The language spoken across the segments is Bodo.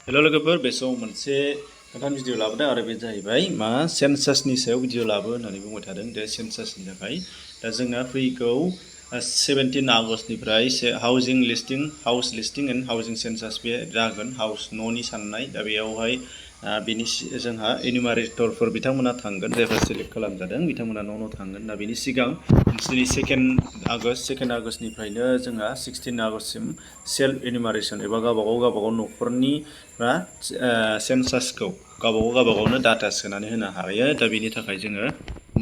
हेलो लोगोफोर बे समाव मोनसे गोदान भिडिअ लाबोदों आरो बे जाहैबाय मा सेन्सासनि सायाव भिडिअ लाबो होननानै बुंबाय थादों दा सेन्सासनि थाखाय दा जोंना फैगौ 17 आगस्टनिफ्राय हाउसिं लिस्टिं एन्ड हाउसिं सेन्सास बे जागोन हाउस न'नि साननाय दा बेयावहाय बेनि जोंहा एनुमारेटरफोर बिथांमोना थांगोन जायफोर सेलेक्ट खालामजादों बिथांमोना न' थांगोन दा बेनि सिगां नोंसोरनि 2 आगस्टनिफ्रायनो जोंहा 16 आगस्टसिम सेल्फ एनुमारेसन एबा गावबागाव न'खरनि सेन्सासखौ गावबागावनो डाटा सोनानै होनो हायो दा बेनि थाखाय जोङो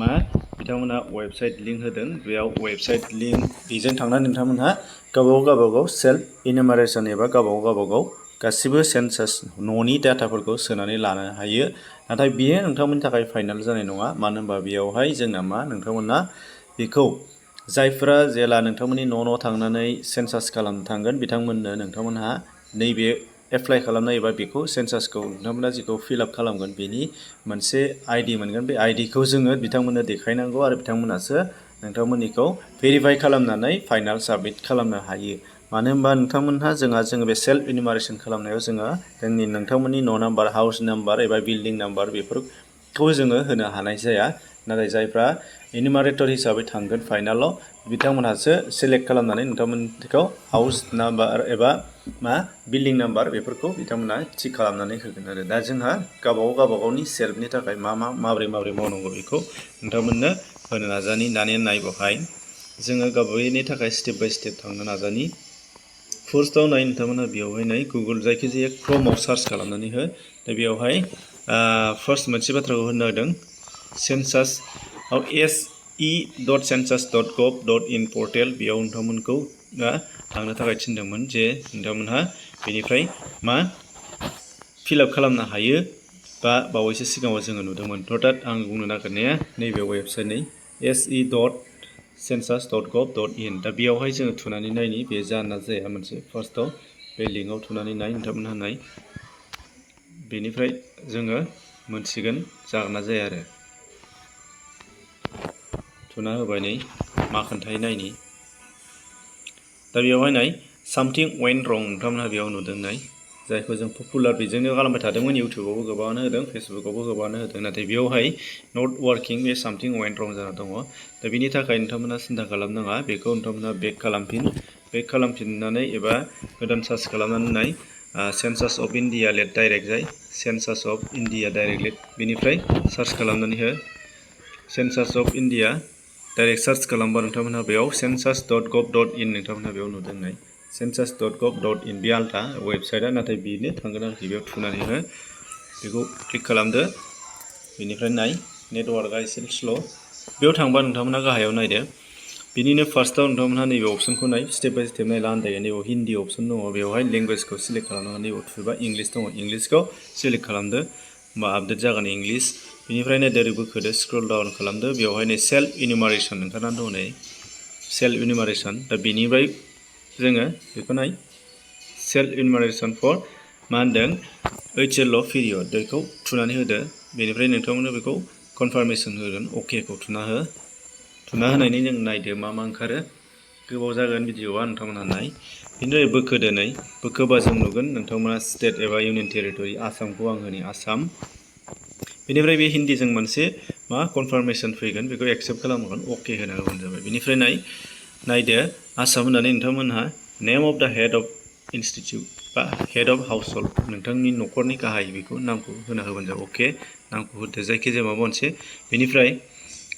मा बिथांमोना वेबसाइट लिंक होदों बेयाव वेबसाइट लिंक बेजों थांनानै नोंथांमोनहा गावबागाव सेल्फ एनुमारेसन एबा गावबागाव गासिबो सेन्सास न'नि डाटाफोरखौ सोनानै लानो हायो नाथाय बेयो नोंथांमोननि थाखाय फाइनाल जानाय नङा मानो होनबा बेयावहाय जोंना मा नोंथांमोना बेखौ जायफोरा जेला नोंथांमोननि न' थांनानै सेन्सास खालामनो थांगोन बिथांमोननो नोंथांमोनहा नैबे एप्लाइ खालामनाय एबा बेखौ सेन्सासखौ नोंथांमोना जेखौ फिलआप खालामगोन बेनि मोनसे आइडि मोनगोन बे आइडिखौ जोङो बिथांमोननो देखायनांगौ आरो बिथांमोनासो नोंथांमोननिखौ भेरिफाइ खालामनानै फाइनाल साबमिट खालामनो हायो मानो होनबा नोंथांमोनहा जोङो बे सेल्फ एनुमारेसन खालामनायाव जोङो नोंथांमोननि न' नाम्बार हाउस नाम्बार एबा बिल्डिं नाम्बार बेफोरखौ जोङो होनो हानाय जाया नाथाय जायफ्रा एनुमारेटर हिसाबै थांगोन फाइनालाव बिथांमोनहासो सेलेक्ट खालामनानै नोंथांमोनखौ हाउस नाम्बार एबा बिल्डिं नाम्बार बेफोरखौ बिथांमोना थिक खालामनानै होगोन आरो दा जोंहा गावबागावनि सेल्फनि थाखाय माबोरै मावनांगौ बेखौ नोंथांमोननो होनो नाजानि दानिया नायबावहाय जोङो गावबागावनि थाखाय स्टेप बाय स्टेप थांनो नाजानि फार्स्टआव नाय नोंथांमोना बेयावहाय नाय गुगोल जायखिजाया क्रोमआव सार्च खालामनानै हो दा बेयावहाय फार्स्ट मोनसे बाथ्राखौ होनो होदों सेन्सास se.census.gov.in पर्टेल बेयाव नोंथांमोनखौ थांनो थाखाय थिनदोंमोन जे नोंथांमोनहा बेनिफ्राय फिलआप खालामनो हायो बा बावैसो सिगाङाव जोङो नुदोंमोन दा आं बुंनो नागिरनाया नैबे वेबसाइटनि se.census.gov.in दा बेयावहाय जोङो थुनानै नायनि बे जाना जाया मोनसे फार्स्टआव बे लिंकआव थुनानै नाय नोंथांमोनहा नाय बेनिफ्राय जोङो मोनथिगोन जागोन ना जाया आरो थुना होबाय नै मा खोन्थायो नायनि दा बेयावहाय नाय सामथिं वेन्ट रं नोंथांमोनहा बेयाव नुदों नाय जायखौ जों पपुलार बेजोंनो खालामबाय थादोंमोन इउटिउबावबो गोबाङानो होदों फेसबुकावबो गोबाङानो होदों नाथाय बेयावहाय नट वार्किं बे सामथिं वेन्ट रं जाना दङ दा बेनि थाखाय नोंथांमोना सिन्था खालामनाङा बेखौ नोंथांमोना बेक खालामफिननानै एबा गोदान सार्च खालामनानै नाय सेन्सास अफ इन्डिया लेट डाइरेक्ट जाय सेन्सास अफ इन्डिया डाइरेक्ट लेट बेनिफ्राय सार्च खालामनानै हो सेन्सास अफ इन्डिया डाइरेक्ट सार्च खालामबा नोंथांमोनहा बेयाव census.gov.in नोंथांमोनहा बेयाव नुदों नाय census.gov.in बे आलदा वेबसाइटआ नाथाय बेनो थांगोन आरोखि बेयाव थुनानै हो बेखौ क्लिक खालामदो बेनिफ्राय नाय नेटवार्कआ एसे स्ल' बेयाव थांबा नोंथांमोनहा गाहायाव नायदो बिनिनो फार्स्टआव नोंथांमोनहा नैबे अपसनखौ नाय स्टेप बाय स्टेप नायला आन्दायो नैबेयाव हिन्दी अपसन दङ बेवहाय लेंगुवेजखौ सिलेक्ट खालामनानै नैबेयाव थुबा इंलिस दङ इंलिसखौ सिलेक्ट खालामदो होमबा आपडेट जागोन इंलिस बेनिफ्राय नायदो ओरै बोखोदो स्क्रल डाउन खालामदो बेवहाय नै सेल्फ इनुमारेसन ओंखारनानै दङ नै सेल्फ इनुमारेसन दा बेनिफ्राय जोङो बेखौ नाय सेल्फ इनुमारेसन फर मा होनदों HLO पिरियड बेखौ थुनानै होदो बेनिफ्राय नोंथांमोननो बेखौ कनफार्मेसन होगोन अकेखौ थुना होनायनि जों नायदो मा ओंखारो गोबाव जागोन भिडिअआ नोंथांमोनहा नाय बेनिफ्राय बोखोदो नै बोखोबा जों नुगोन नोंथांमोना स्टेट एबा इउनियन टेरिटरि आसामखौ आं होनि आसाम बेनिफ्राय बे हिन्दीजों मोनसे कनफार्मेसन फैगोन बेखौ एक्सेप्ट खालामगोन अके होना होबानो जाबाय बेनिफ्राय नायदो आसाम होननानै नोंथांमोनहा नेम अफ द हेड अफ इन्स्टिटिउट बा हेड अफ हाउसहोल्ड नोंथांनि न'खरनि गाहाय बेखौ नामखौ होना होबानो जाबाय अके नामखौ होदो जायखिजाया माबा मोनसे बेनिफ्राय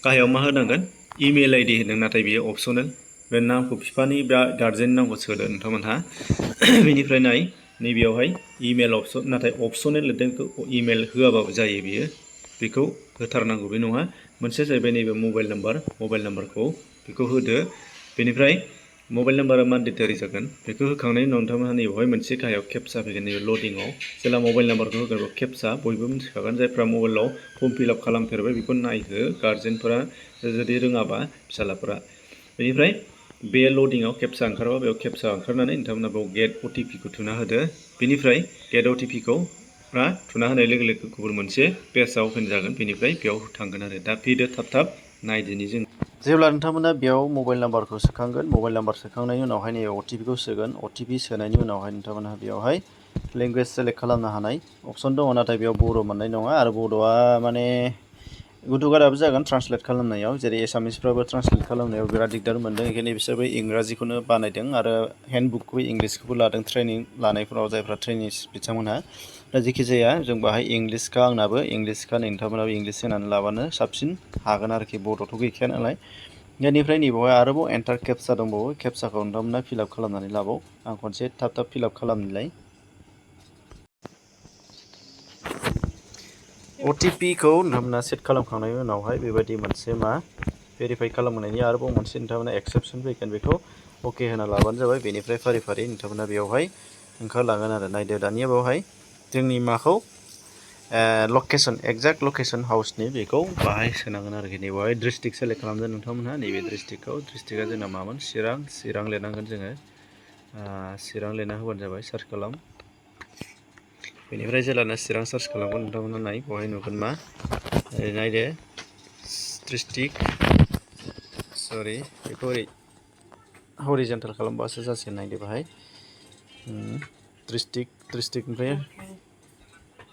गाहायाव मा होनांगोन इमेल आइडि होदों नाथाय बेयो अपसनेल बे नामखौ बिफानि बा गार्जेननि नामखौ सोदो नोंथांमोनहा बेनिफ्राय नैबेयावहाय इमेल अपसन नाथाय अपसनेल लिरदों इमेल होआबाबो जायो बेयो बेखौ होथारनांगौ बे नङा मोनसे जाहैबाय नैबे मबाइल नाम्बारखौ बेखौ होदो बेनिफ्राय मबाइल नाम्बारा मान्डेटरि जागोन बेखौ होखांनायनि उनाव नोंथांमोनहा नैबेवहाय मोनसे गाहायाव केपचा फैगोन नैबे लडिंआव जेला मबाइल नाम्बारखौ होगोन केपचा बयबो मिथिखागोन जायफ्रा मबाइलाव फर्म फिलआप खालामफेरबाय बेखौ नायहो गार्जेनफोरा जुदि रोङाबा फिसालाफोरा बेनिफ्राय बे लडिंआव केपचा ओंखारबा बेयाव केपचा ओंखारनानै नोंथांमोना बेयाव गेट अटिपिखौ थुना होदो बेनिफ्राय गेट अटिपिखौ थुना होनाय लोगो लोगो गुबुन मोनसे पेजआव ओपन जागोन बेनिफ्राय बेयाव थांगोन आरो दा फैदो थाब नायदिनि जों जेब्ला नोंथांमोना बेयाव मबाइल नाम्बारखौ सोखांगोन मबाइल नाम्बार सोखांनायनि उनावहाय नैबे अटिपिखौ सोगोन अटिपि सोनायनि उनावहाय नोंथांमोनहा बेयावहाय लेंगुवेज सेलेक्ट खालामनो हानाय अपसन दङ नाथाय बेयाव बर' मोननाय नङा आरो बर'आ माने गुदु गादाबो जागोन ट्रान्सलेट खालामनायाव जेरै एसामिसफ्राबो ट्रान्सलेट खालामनायाव बिराद दिगदार मोनदों बेखायनो बिसोरबो इंराजिखौनो बानायदों आरो हेन्डबुकखौ इंलिसखौबो लादों ट्रेनिं लानायफोराव जायफ्रा ट्रेनिस बिथांमोनहा दा जेखि जाया जों बाहाय इंलिसखा आंनाबो इंलिसखा नोंथांमोनाबो इंलिस होनानै लाबानो साबसिन हागोन आरोखि बर'थ' गैखाया नालाय बेनिफ्राय नैबावहाय आरोबाव एन्टार केपसा दंबावो केपसाखौ नोंथांमोना फिलआप खालामनानै लाबाव आं खनसे थाब थाब फिलआप खालामनिलाय OTP खौ नोंथांमोना सेट खालामखांनायनि उनावहाय बेबायदि मोनसे मा भेरिफाइ खालामनायनि आरोबाव मोनसे नोंथांमोना एक्सेप्सन फैगोन बेखौ अके होना लाबानो जाबाय बेनिफ्राय फारि फारि नोंथांमोना बेवहाय ओंखारलांगोन आरो नायदो दानिया बेवहाय जोंनि माखौ लकेसन एक्जेक्ट लकेसन हाउसनि बेखौ बाहाय सोनांगोन आरोखि नैबेवहाय डिस्ट्रिक्ट सेलेक्ट खालामदो नोंथांमोनहा नैबे डिस्ट्रिक्टआ जोंना मामोन चिरां लिरनांगोन जोङो चिरां लिरना होबानो जाबाय सार्च खालाम बेनिफ्राय जेब्लानो चिरां सार्च खालामगोन नोंथांमोना नाय बेवहाय नुगोन मा नायदो डिस्ट्रिक्ट सरि बेखौ ओरै हरिजन्टेल खालामबासो जासिगोन नायदो बाहाय डिस्ट्रिक्टनिफ्राय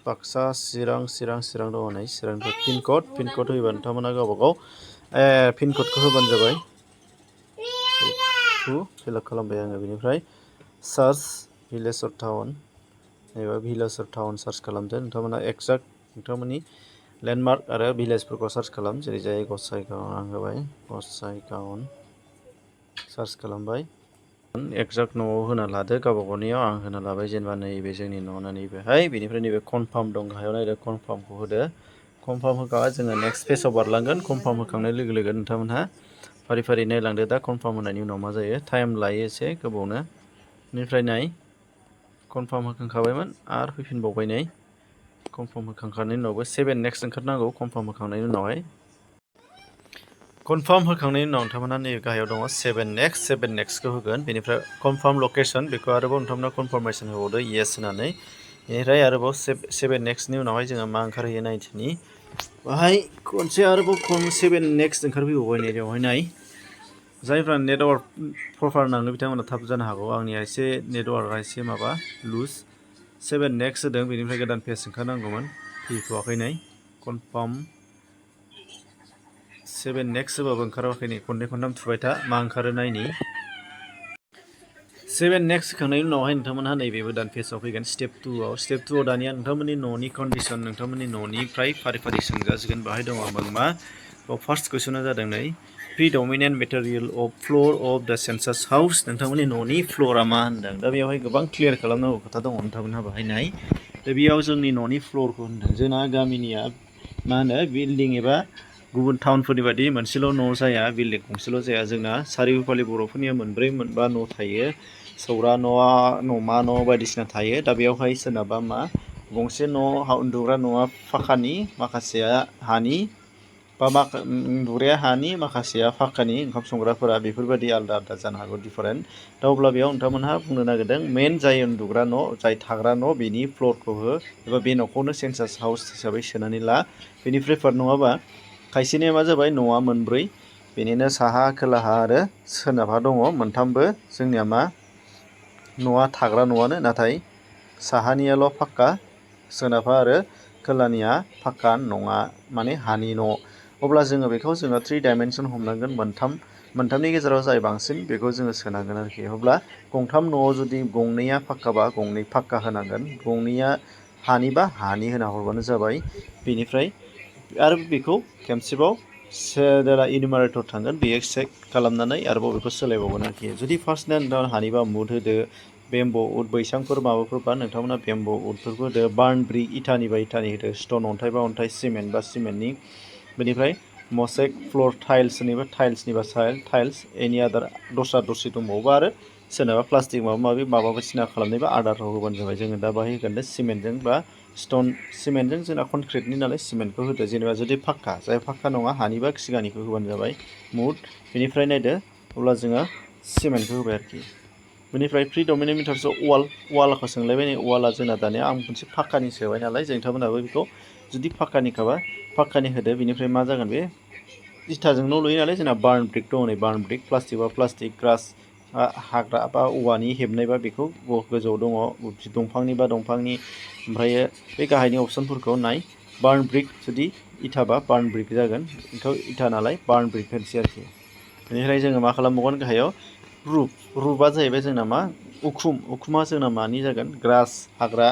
बाक्सा चिरां दङ नै चिरांनिफ्राय पिनकड होयोबा नोंथांमोना गावबा गाव पिनकडखौ होबानो जाबाय फिलआप खालामबाय आङो बेनिफ्राय सार्च भिलेज अर टाउन एबा भिलेज अर टाउन सार्च खालामदो नोंथांमोना एक्जेक्ट नोंथांमोननि लेन्डमार्क आरो भिलेजफोरखौ सार्च खालाम जेरै जाय गसाइगाव आं होबाय गसाइगाव सार्च खालामबाय एक्जेक्ट न'आव होना लादो गावबा गावनियाव आं होना लाबाय जेनेबा नैबे जोंनि न'ना नैबेहाय बेनिफ्राय नैबे कनफार्म दं गाहायाव नायदो कनफार्मखौ होदो कनफार्म होखांबा जोङो नेक्स्ट पेजाव बारलांगोन कनफार्म होखांनाय लोगो लोगो नोंथांमोनहा फारि फारि नायलांदो दा कनफार्म होनायनि उनाव मा जायो टाइम लायो एसे गोबावनो बेनिफ्राय नाय कनफार्म होखांखाबायमोन आरो फैफिनबावबाय नै कनफार्म होखांखांनायनि उनावबो 7 नेक्स्ट ओंखारनांगौ कनफार्म होखांनायनि उनावहाय कनफार्म होखांनायनि उनाव नोंथांमोना नैबे गाहायाव दङ 7 नेक्स्टखौ होगोन बेनिफ्राय कनफार्म लकेसन बेखौ आरोबाव नोंथांमोना कनफार्मेसन होबावदो येस होनानै बेनिफ्राय आरोबाव 7 नेक्स्टनि उनावहाय जोङो मा ओंखारहैयो नायदिनि बाहाय खनसे आरोबाव 7 नेक्स्ट ओंखारफैबावबाय नै बेवहाय नाय जायफ्रा नेटवार्क प्रपार नाङो बिथांमोना थाब जानो हागौ आंनिया एसे नेटवार्कआ एसे माबा लुज 7 नेक्स्ट होदों बेनिफ्राय गोदान पेज ओंखारनांगौमोन फैथ'वाखै नै कनफार्म 7 नेक्स्ट होबाबो ओंखाराखै नै खननै खनथाम थुबाय था मा ओंखारो नायनि 7 नेक्स्ट होखांनायनि उनावहाय नोंथांमोनहा नैबे गोदान पेजाव फैगोन स्टेप 2आव दानिया नोंथांमोननि न'नि कन्डिसन नोंथांमोननि न'निफ्राय फारि फारि सोंजासिगोन बाहाय दङ मा फार्स्ट कुइसना जादों नै प्रिडमिनेन्ट मेटेरियेल अफ फ्ल'र अफ द सेन्सास हाउस नोंथांमोननि न'नि फ्ल'रा मा होनदों दा बेवहाय गोबां क्लियार खालामनांगौ खोथा दङ नोंथांमोनहा बाहाय नाय दा बेयाव जोंनि न'नि फ्ल'रखौ होनदों जोंना गामिनिया मा होनो बिल्डिं एबा गुबुन टाउनफोरनि बायदि मोनसेल' न' जाया बिल्डिं गंसेल' जाया जोंना सारिउफाले बर'फोरनिया मोनब्रै मोनबा न' थायो सौरा न'मा न' बायदिसिना थायो दा बेयावहाय सोरनाबा मा गंसे न' उन्दुग्रा न'आ फाखानि माखासेया हानि बा उन्दुग्राया हानि माखासेया फाखानि ओंखाम संग्राफोरा बेफोरबायदि आलादा आलादा जानो हागौ डिफारेन्ट दा अब्ला बेयाव नोंथांमोनहा बुंनो नागिरदों मेन जाय उन्दुग्रा न' जाय थाग्रा न' बेनि फ्ल'रखौ हो एबा बे न'खौनो सेन्सास हाउस हिसाबै सोनानै ला बेनिफ्राय नङाबा खायसेनिया मा जाबाय न'आ मोनब्रै बेनिनो साहा खोलाहा आरो सोनाबहा दङ मोनथामबो जोंनिया मा न'आ थाग्रा न'आनो नाथाय साहानियाल' फाक्का सोनाबहा आरो खोलानिया फाक्का नङा माने हानि न' अब्ला जोङो बेखौ 3 डाइमेनसन हमनांगोन मोनथामनि गेजेराव जाय बांसिन बेखौ जोङो सोनांगोन आरोखि अब्ला गंथाम न'आव जुदि गंनैया फाक्काबा गंनै फाक्का होनांगोन गंनैया हानिबा हानि होना हरबानो जाबाय बेनिफ्राय आरो बेखौ खेमसेबाव जेला enumerator थांगोन बेयो चेक खालामनानै आरोबाव बेखौ सोलायबावगोन आरोखि जुदि फार्स्टना नोंथांमोना हानिबा मुड होदो बेम्ब' उड बैसांफोर माबाफोरबा नोंथांमोना बेम्ब' उडफोरखौ होदो बार्न ब्रिक इटानिबा इटानि होदो स्टन अन्थाइ बा अन्थाइ सिमेन्ट बा सिमेन्टनि बेनिफ्राय मसेक फ्ल'र टाइल्सनिबा टाइल्स एनि आदार दस्रा दंबावोबा आरो सोरनाबा प्लास्टिक माबा बायदिसिना खालामनायबा आदाराव होबानो जाबाय जोङो दा बाहाय होगोन सिमेन्टजों बा स्टन सिमेन्टजों जोंना कनक्रिटनि नालाय सिमेन्टखौ होदो जेनेबा जुदि फाक्का जाय फाक्का नङा हानिबा सिगांनिखौ होबानो जाबाय मुड बेनिफ्राय नायदो अब्ला जोङो सिमेन्टखौ होबाय आरोखि बेनिफ्राय प्रिडमिनेन्ट मिटार्स वालखौ सोंलायबाय नै वाला जोंना दानिया आं मोनसे फाक्कानि सोबाय नालाय जों नोंथांमोनाबो बेखौ जुदि फाक्कानिखाबा फाक्कानि होदो बेनिफ्राय मा जागोन बे इटाजों न' लुयो नालाय जोंना बार्न ब्रिक दङ नै बार्न ब्रिक प्लास्टिक बा प्लास्टिक ग्रास हाग्रा बा औवानि हेबनायबा बेखौ गोजौआव दङ दंफांनि बा दंफांनि ओमफ्राय बे गाहायनि अप्सनफोरखौ नाय बार्न ब्रिक जुदि इथाबा बार्न ब्रिक जागोन बेखौ इथा नालाय बार्न ब्रिक होनसै आरोखि बेनिफ्राय जोङो मा खालामबावगोन गाहायाव रुफा जाहैबाय जोंना मा उखुमा जोंना मानि जागोन ग्रास हाग्रा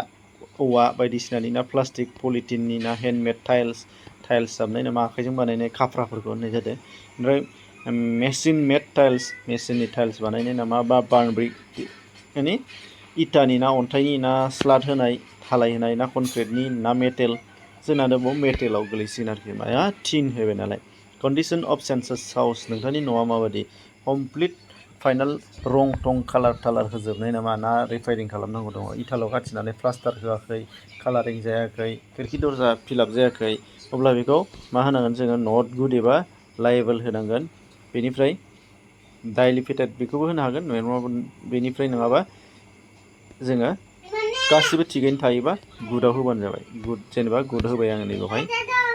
औवा बायदिसिनानि ना प्लास्टिक पलिटिननि ना हेन्दमेड टाइल्स जाबनाय नामा आखाइजों बानायनाय खाफ्राफोरखौ होननाय जादों ओमफ्राय मेसिन मेड मेसिननि टाइल्स बानायनाय नामा बा बार्न ब्रिक माने इटानि ना अन्थाइनि ना स्लाद होनाय धालाय होनाय ना कनक्रिटनि ना मेटेल जोंना दङ मेटेलाव गोलैसिगोन आरोखि माया थिन होबाय नालाय कन्डिसन अफ सेन्सास हाउस नोंथांनि न'आ माबायदि कमप्लिट फाइनाल रं थं कालार होजोबनाय नामा ना रिफाइरिं खालामनांगौ दङ इटाल' गाथिनानै प्लास्टार होआखै कालारिं जायाखै खिरखि दरजा फिलाप जायाखै अब्ला बेखौ मा होनांगोन जोङो नट गुड एबा लायेबल होनांगोन बेनिफ्राय डाइलिफिटेड बेखौबो होनो हागोन बेनिफ्राय नङाबा जोङो गासिबो थिगैनो थायोबा गुडआव होबानो जाबाय गुड जेनेबा गुड होबाय आङो नैबेवहाय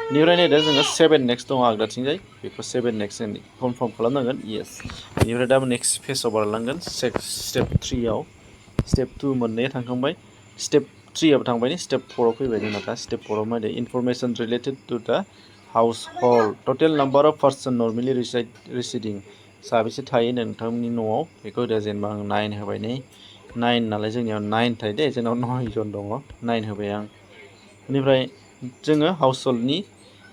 बेनिफ्राय नायदो जोङो 7 नेक्स्ट दङ आगदाथिंजाय बेखौ 7 नेक्स्ट कनफार्म खालामनांगोन येस बेनिफ्राय दा नेक्स्ट पेजाव बारलांगोन स्टेप 3आव स्टेप 2 मोननैया थांखांबाय स्टेप 3आव थांबाय स्टेप 4आव फैबाय जोंना दा स्टेप 4आव मा होनो information related to the household total number of person normally residing साबेसे थायो नोंथांनि न'आव बेखौ होदो जेनेबा आं 9 होबाय 9 नालाय जोंनियाव 9 थायो दे जोंनाव 9 जन दङ 9 होबाय आं बेनिफ्राय जोङो हाउस हल्डनि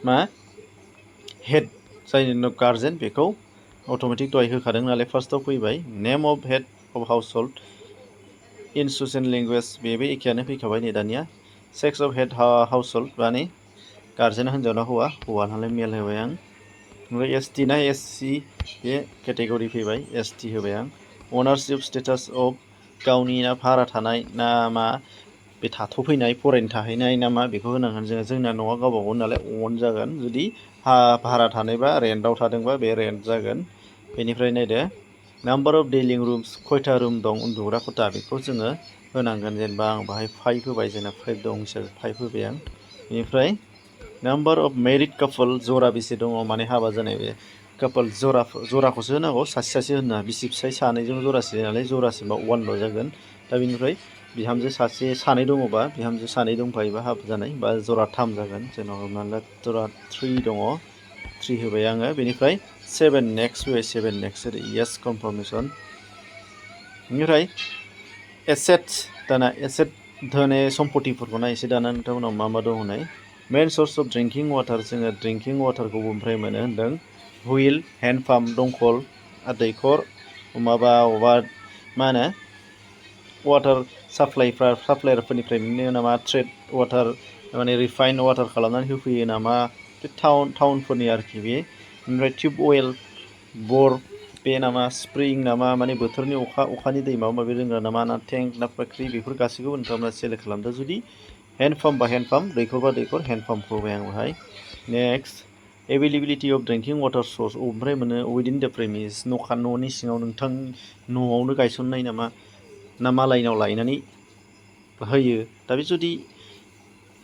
मा हेड जायनि गार्जेन बेखौ अट'मेटिक दहाय होखादों नालाय फार्स्टआव फैबाय name of head of household in social language बेबो एखेयानो फैखाबाय नै दानिया sex of head household माने गार्जेना हिन्जाव ना हौवा नालाय मेल होबाय आं ओमफ्राय एसटि ना एससि बे केटेगरि फैबाय एसटि होबाय आं अनारशिप स्टेटास अफ गावनि ना भारा थानाय ना मा बे थाथ'फैनाय फरायनो थाहैनाय ना मा बेखौ होनांगोन जोङो जोंना न'आ गावबा गाव नालाय अन जागोन जुदि भारा थानायबा रेन्टआव थादोंबा बे रेन्ट जागोन बेनिफ्राय नायदो नाम्बार अफ डेलिं रुम्स खयथा रुम दं उन्दुग्रा खथा बेखौ जोङो होनांगोन जेनेबा आं बाहाय 5 होबाय जोंना 5 दं हिसाबै 5 होबाय आं बेनिफ्राय नाम्बार अफ मेरिड कापल जरा बेसे दङ माने हाबा जानाय बे कापल जराखौसो होनांगौ सासे होना बिसि फिसाय सानैजों जरासे नालाय जरासेबा 1ल' जागोन दा बेनिफ्राय बिहामजो सानै दङबा बिहामजो सानै दंफायोबा हाबा जानाय बा जरा 3 जागोन जोंनाव हमनानै ला जरा 3 दङ 3 होबाय आङो बेनिफ्राय 7 नेक्स्ट फैबाय 7 नेक्स्ट ओरै येस कनफार्मेसन बेनिफ्राय एसेट्स दाना एसेट धोने सम्पतिफोरखौ नायसै दाना नोंथांमोनाव मा दं होननाय मेन सर्स अफ ड्रिंकिं वाटार जोङो ड्रिंकिं वाटारखौ बबेनिफ्राय मोनो होनदों हुइल हेन्ड पाम्प दंखल दैखर माबा मा होनो वाटार साप्लायरफोरनिफ्राय मोनो नामा ट्रेड वाटार माने रिफाइन वाटार खालामनानै होफैयो नामा बे टाउनफोरनि आरोखि बे ओमफ्राय टिउब वेल बर बे नामा स्प्रिं नामा माने बोथोरनि अखानि दै माबा माबि रोंग्रा नामा ना टेंक ना फुख्रि बेफोर गासैखौबो नोंथांमोना सेलेक्ट खालामदो जुदि हेन्ड पाम्प बा हेन्ड पाम्प दैखर बा दैखर हेन्ड पाम्पखौ होबाय आं बेहाय नेक्स्ट एभेलेबिलिटि अफ ड्रिंकिं वाटार सर्स ओमफ्राय मोनो उइदिन द प्रेमिस न'नि सिङाव नोंथां न'आवनो गायसननाय नामा ना मालायनाव लायनानै होयो दा बे जुदि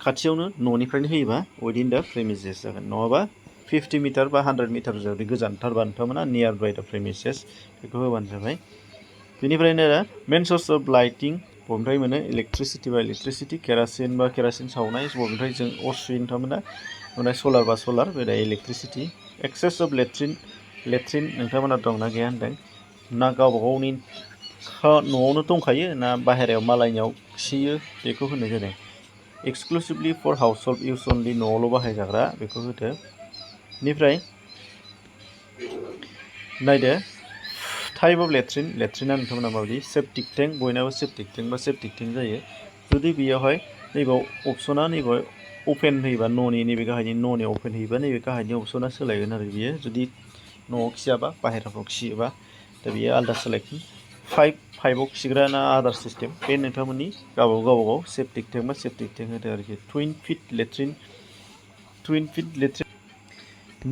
खाथियावनो न'निफ्रायनो होयोबा उइदिन द प्रेमिसेस जागोन नङाबा 50 मिटार बा 100 मिटार जुदि गोजानथारबा नोंथांमोना नियार बाय द प्रेमिसेस बेखौ होबानो जाबाय बेनिफ्रायनो मेन सर्स अफ लाइटिं बबेनिफ्राय मोनो इलेक्ट्रिसिटि बा इलेक्ट्रिसिटि केरासिन बा केरासिन सावनाय बबेनिफ्राय जों अर सुयो नोंथांमोना ओमफ्राय सलार बा सलार बे इलेक्ट्रिसिटि एक्सेस अफ लेट्रिन नोंथांमोना दंना गैया होनदों ना गावबा गावनि न'आवनो दंखायो ना बाहेरायाव मालायनियाव खियो बेखौ होनाय जादों एक्सक्लुसिभलि फर हाउस हल्ड इउज अनलि न'आवल' बाहायजाग्रा बेखौ होदो बेनिफ्राय नायदो टाइप अफ लेट्रिना नोंथांमोना माबायदि सेप्टिक टेंक बयनाबो सेप्टिक टेंक बा सेप्टिक टेंक जायो जुदि बेयावहाय नैबाव अपसना नैबाव अपेन होयोबा न'नि नैबे गाहायनि न'नि अपेन होयोबा नैबे गाहायनि अपसना सोलायगोन आरो बियो जुदि न'आव खियाबा बाहेराफ्राव खियोबा दा बियो आलादा सोलायगोन 5आव खिग्रा ना आदार सिस्टेम बे नोंथांमोननि गावबागाव सेप्टिक टेंक बा सेप्टिक टेंक होदो आरोखि टुइन फिट लेट्रिन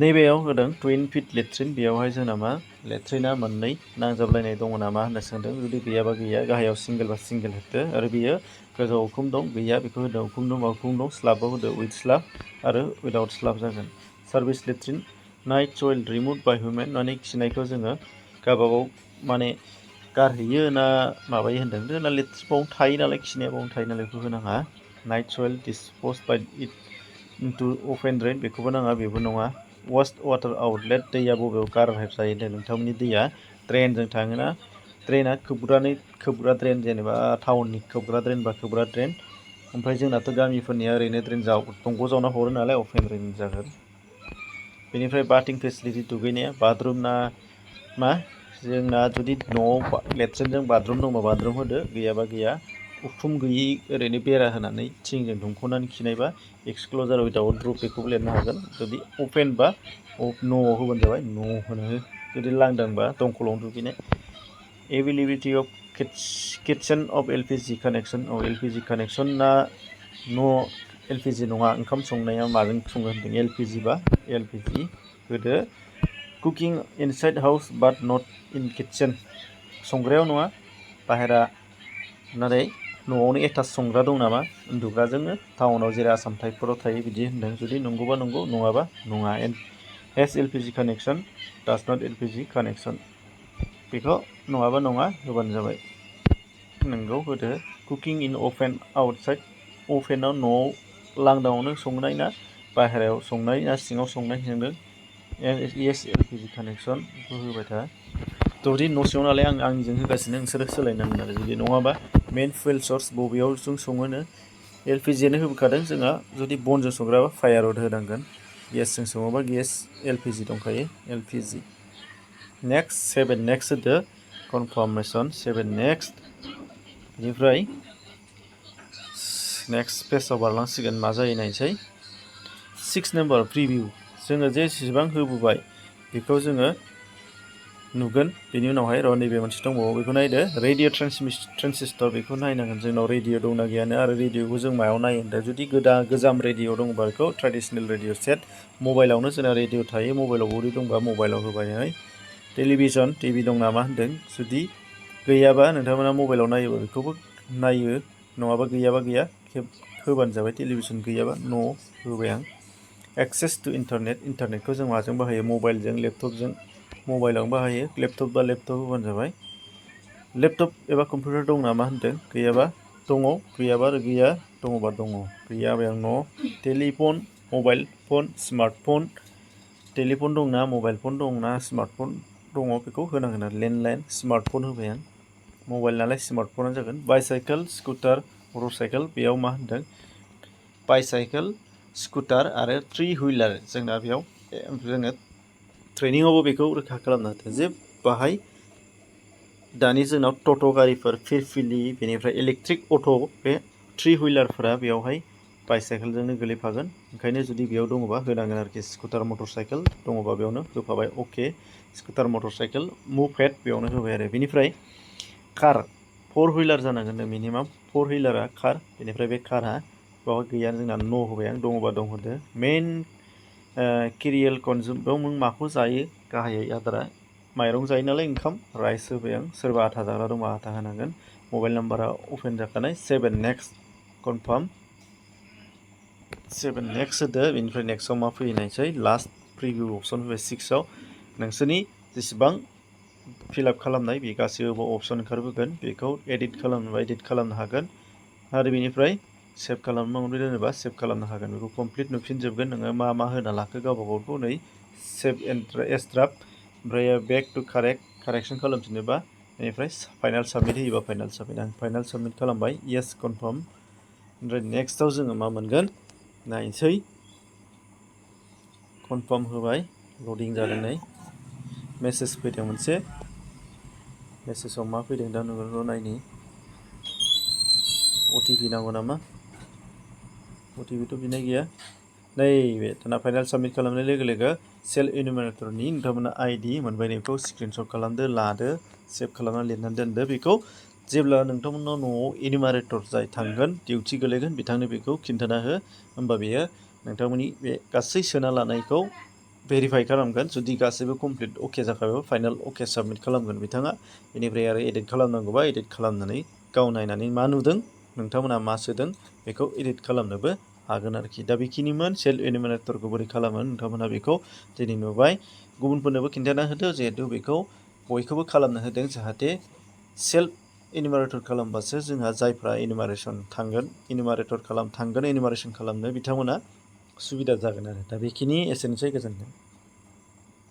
नैबेयाव होदों टुइन फिट लेट्रिन बेयावहाय जोंना मा लेट्रिना मोननै नांजाबलायनाय दङ नामा होनना सोंदों जुदि गैयाबा गैया गाहायाव सिंगेल बा सिंगेल होदो आरो बियो गोजौआव उखुम दं गैया बेखौ होदो उखुम दं स्लाबाव होदो उइथ स्लाब आरो उइदाउट स्लाब जागोन सार्भिस लेट्रिन नाइट सयल रिमुभ बाय हिउमेन माने खिनायखौ जोङो गावबागाव माने गारहैयो ना माबायो होनदों जोंना लेट्रिन बावनो थायो नालाय खिनाया बावनो थायो नालाय बेखौ होनाङा night soil dispose by it into open drain बेखौबो नाङा बेबो नङा वेस्ट वाटार आउटलेट दैया बबेयाव गारनाय जायो नोंथांमोननि दैया ड्रेनजों थाङोना ड्रेना खोबग्रा ड्रेन जेनेबा टाउननि खोबग्रा ड्रेन बा खोबग्रा ड्रेन ओमफ्राय जोंनाथ' गामिफोरनिया ओरैनो ड्रेन दंग' जावना हरो नालाय अपेन ड्रेन जागोन बेनिफ्राय बाथिं फेसिलिटि दुगैनाया बाथरुम ना मा जोंना जुदि न'आव लेट्रिनजों बाथरुम दंबा बाथरुम होदो गैयाबा गैया उखुम गैयै ओरैनो बेरा होनानै थिंजों दुमख'नानै खिनायबा एक्सक्ल'जार उइदाउट रुफ बेखौबो लिरनो हागोन जुदि अपेन बा न'आव होबानो जाबाय न'आव होनो जुदि लांदांबा दंखलावनो दुगैनाय availability of kitchen of LPG connection LPG connection ना न' एलपिजि नङा ओंखाम संनाया माजों सङो होनदों एलपिजि बा एलपिजि होदो कुकिं इनसाइड हाउस बाट नट इन किटचेन संग्रायाव नङा बाहेरा नाथाय न'आवनो एटाच संग्रा दं नामा उन्दुग्राजोंनो टाउनाव जेरै आसाम टाइपफोराव थायो बिदि होनदों जुदि नंगौबा नंगौ नङाबा नङा has LPG connection does not LPG connection बेखौ नङाबा नङा होबानो जाबाय नोंगौ होदो कुकिं इन अपेन आउटसाइड अपेनाव न'आव लांदाङावनो संनाय ना बाहेरायाव संनाय ना सिङाव संनाय होनदों येस एलपिजि कानेक्सन बेखौ होबाय था जुदि न' सिङाव नालाय आंनिजों होगासिनो नोंसोरो सोलायनांगोन आरो जुदि नङाबा मेन फुवेल सर्स बबेयाव जों सङोनो एलपिजियानो होबोखादों जोंहा जुदि बनजों संग्राबा फायार रड होनांगोन गेसजों सङोबा गेस एलपिजि दंखायो एलपिजि नेक्स्ट 7 नेक्स्ट होदो कनफार्मेसन 7 नेक्स्ट बेनिफ्राय नेक्स्ट पेजाव बारलांसिगोन मा जायो नायनोसै 6 नाम्बार प्रिभिउ जोङो जेसेबां होबोबाय बेखौ जोङो नुगोन बेनि उनावहाय र' नैबे मोनसे दंबावो बेखौ नायदो रेडिअ ट्रेन्सिस्टर बेखौ नायनांगोन जोंनाव रेडिअ दंना गैयानो आरो रेडिअखौ जों मायाव नायो होनदों जुदि गोजाम रेडिअ दंबा बेखौ ट्रेडिसनेल रेडिअ सेट मबाइलावनो जोंना रेडिअ थायो मबाइलाव बरि दंबा मबाइलाव होबाय टेलिभिजन टिभि दं नामा होनदों जुदि गैयाबा नोंथांमोना मबाइलाव नायोबा बेखौबो नायो नङाबा गैयाबा गैया होबानो जाबाय टेलिभिजन गैयाबा न'आव होबाय आं एक्सेस टु इन्टारनेटखौ जों माजों बाहायो मबाइलजों लेपटपजों मबाइलावनो बाहायो लेपटप बा लेपटप होबानो जाबाय लेपटप एबा कम्पिउटार दं नामा होनदों गैयाबा दङ गैयाबा आरो गैया दङबा दङ गैयाबा आं न' telephone mobile phone smartphone telephone दंना मबाइल फन दंना स्मार्टफन दङ बेखौ होनांगोन आरो लेन्डलाइन स्मार्टफन होबाय आं मबाइल नालाय स्मार्टफना जागोन बाइसाइकेल स्कुटार मटर साइकेल बेयाव मा होनदों बाइसाइकेल स्कुटार आरो 3 हुइलार जोंना बेयाव जोङो ट्रेनिङावबो बेखौ रोखा खालामनो हादों जे बाहाय दानि जोंनाव टट' गारिफोर फिरफिलि बेनिफ्राय इलेक्ट्रिक अट' बे 3 हुइलारफोरा बेयावहाय बाइसाइकेलजोंनो गोलैफागोन ओंखायनो जुदि बेयाव दङबा होनांगोन आरोखि स्कुटार मटर साइकेल दङबा बेयावनो होफाबाय अके स्कुटार मटर साइकेल मुभेट बेयावनो होबाय आरो बेनिफ्राय कार 4 हुइलार जानांगोन मिनिमाम 4 हुइलारा कार बेनिफ्राय बे कारआ बाव गैया जोंना न' होबाय आं दङबा दं होदो मेन केरियाल कनजुम बेयाव नों माखौ जायो गाहायै आदारा माइरं जायो नालाय ओंखाम राइस होबाय आं सोरबा आथा जाग्रा दंबा आथा होनांगोन मबाइल नाम्बारा अपेन जाखानाय 7 नेक्स्ट कनफार्म 7 नेक्स्ट होदो बेनिफ्राय नेक्स्टआव मा फैयो नायसै लास्ट प्रिभिउ अपसन फैबाय 6आव नोंसोरनि जेसेबां फिलआप खालामनाय बे गासैबो अपसन ओंखारबोगोन बेखौ एडिट खालामनोबा एडिट खालामनो हागोन आरो बेनिफ्राय सेभ खालामनांगौ दोनोबा सेभ खालामनो हागोन बेखौ कमप्लिट नुफिनजोबगोन नोङो मा होना लाखो गावबा गावखौ नै सेभ एस ड्राफ्ट ओमफ्राय बेक टु कारेक्सन खालामफिनोबा बेनिफ्राय फाइनाल साबमिट होयोबा फाइनाल साबमिट आं फाइनाल साबमिट खालामबाय येस कनफार्म ओमफ्राय नेक्स्टआव जोङो मा मोनगोन नायनोसै कनफार्म होबाय लडिं जादों नै मेसेज फैदों मोनसे मेसेजाव मा फैदों दा नोंखौ नायनि अटिपि नांगौ नामा अटिपिथ' बिनाय गैया नैबे दाना फाइनाल साबमिट खालामनाय लोगो लोगो सेल एनुमिनेटरनि नोंथांमोना आइडि मोनबाय बेखौ स्क्रिनशट खालामदो लादो सेभ खालामनानै लिरनानै दोनदो बेखौ जेब्ला नोंथांमोननाव न'आव एनुमिनेटर जाय थांगोन डिउटि गोलैगोन बिथांनो बेखौ खिन्थाना हो होमबा बेयो नोंथांमोननि बे गासै सोना लानायखौ भेरिफाइ खालामगोन जुदि गासैबो कमप्लिट अके जाखाबायबा फाइनाल अके साबमिट खालामगोन बिथाङा बेनिफ्राय आरो एडिट खालामनांगौबा एडिट खालामनानै गाव नायनानै मा नुदों नोंथांमोना मा सोदों बेखौ एडिट खालामनोबो हागोन आरोखि दा बेखिनिमोन सेल एनुमिनेटरखौ बोरै खालामो नोंथांमोना बेखौ दिनै नुबाय गुबुनफोरनोबो खिन्थाना होदो जिहेथु बेखौ बयखौबो खालामनो होदों जाहाथे सेल्फ एनुमारेटर खालामबासो जोंहा जायफ्रा एनुमारेसन थांगोन एनुमारेसन खालामनो बिथांमोना सुबिदा जागोन आरो दा बेखिनि एसेनोसै गोजोन्थों।